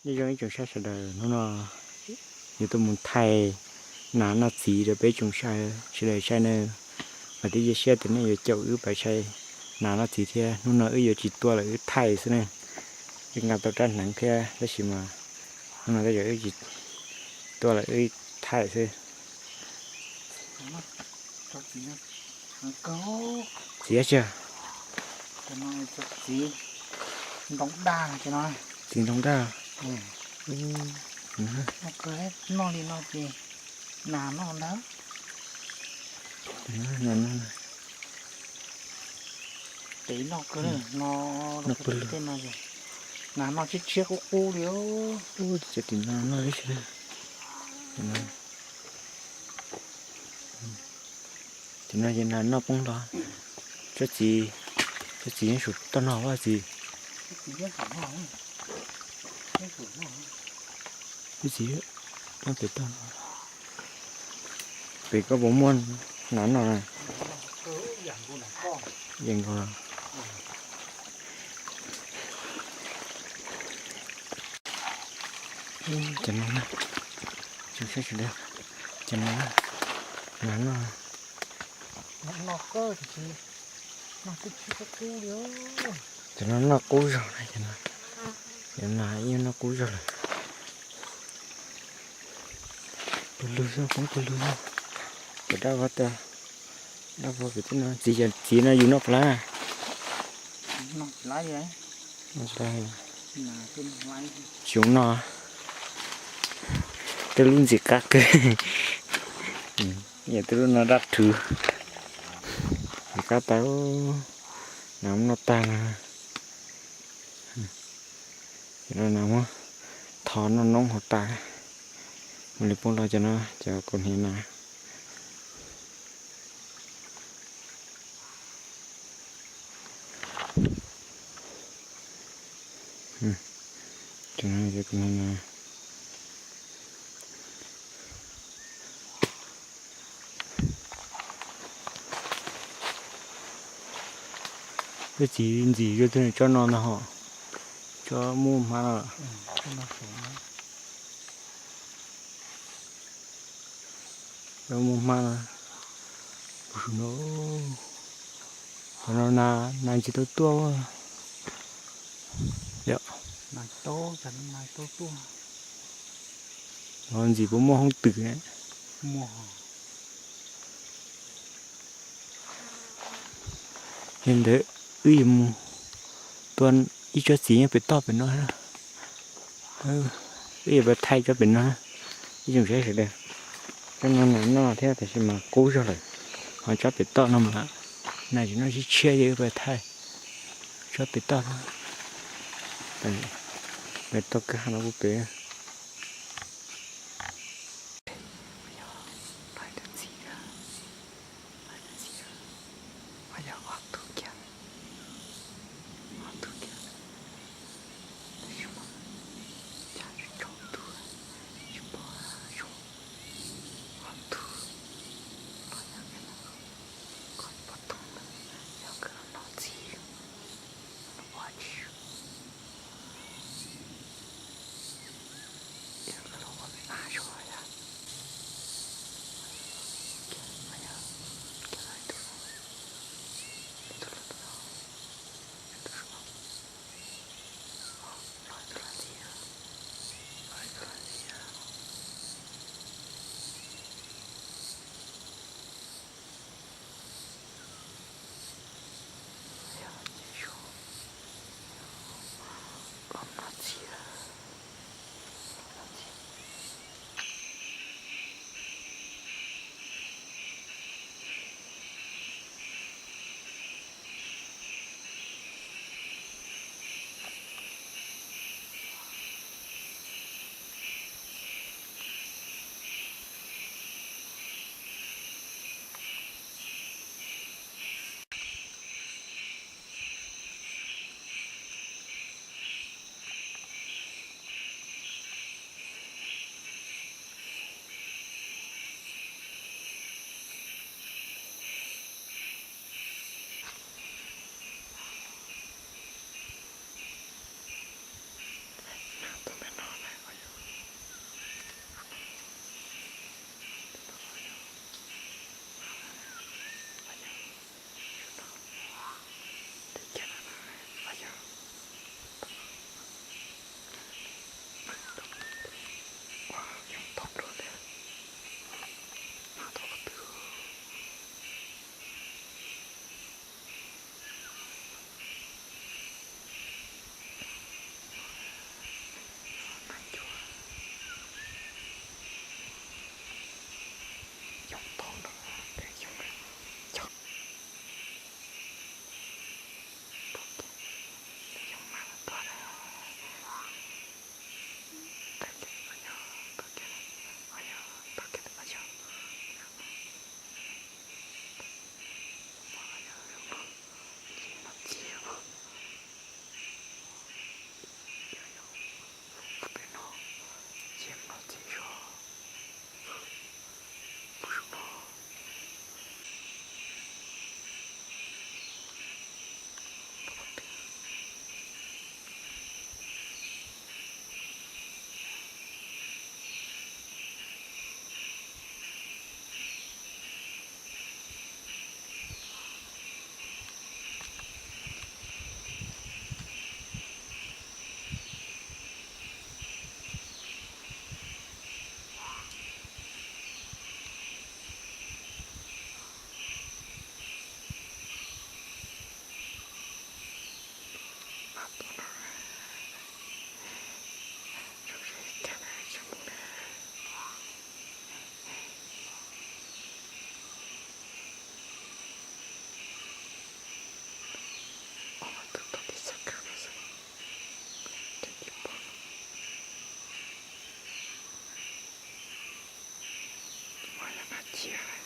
Nyob zoo ib tsoom saib sawv daws, hnub no yuav tuaj mus thaij nas noj txiv rau peb tsoom saib sawv daws saib nawb. Vam thiab cia siab tias nej yuav caum wb pab saib nas noj txiv thiab. Hnub no wb yuav tsis tua lawm, wb thaij xwb ne. Wb nqa tau rab hneev thiab tab sis mas hnub no tej zaum wb tsis tua lawm, wb thaij xwb. Txiv tsi? Txiv ntoo daj. Txiv ntoo daj. Noj li no ces nas noj ntag. Pem noj kawg no, tej no nas noj tshiab tshiab qub qub li. Ces no ces nas noj poob los. Tsob txiv, tsob txiv yeej saum toj no vaj txiv. Tsob txiv nyob pem toj no. Pem koj puas muaj nas noj? Yeej nkaus. Ces no, ces no nas noj. Ces no noj qub zog na, ces no, ces no nas yeej noj qub zog lawm. Pawg lug xwb, poob pawg lug xwb. Cov dab vov tas, dab vov pem tej no, txiv, txiv no yus noj puas laib? Tsis zoo noj, tej lub ntxim qab kawg. Tej lub no dab rhuv, qab tas, nas noj tag no. Ces no nas muab tho noj noob hauv tas, mus li poob los cov no, cov kaus hniav nas. Peb txiv ntxim zuag tug tsob no ntag hos, tsob muaj hmab no. Tsob muaj hmab no, kuv su no, cov no nas ntsis tau tuaj. Ntxim puas muaj hoob twm ne? Li ntawd wb yuav mus tua ib tsob txiv nyob pem toj pem no. Wb yuav pab thaij tsob pem no, ib tsoom saib sawv daws. Tsob no nas noj thiab tab sis mas qub zog lawm. Ho tsob pem toj no mas nas tsis noj, tshiab tshiab, ces wb pab thaij tsob pem toj no. Pem toj kwj ha no kuj pem. thiab.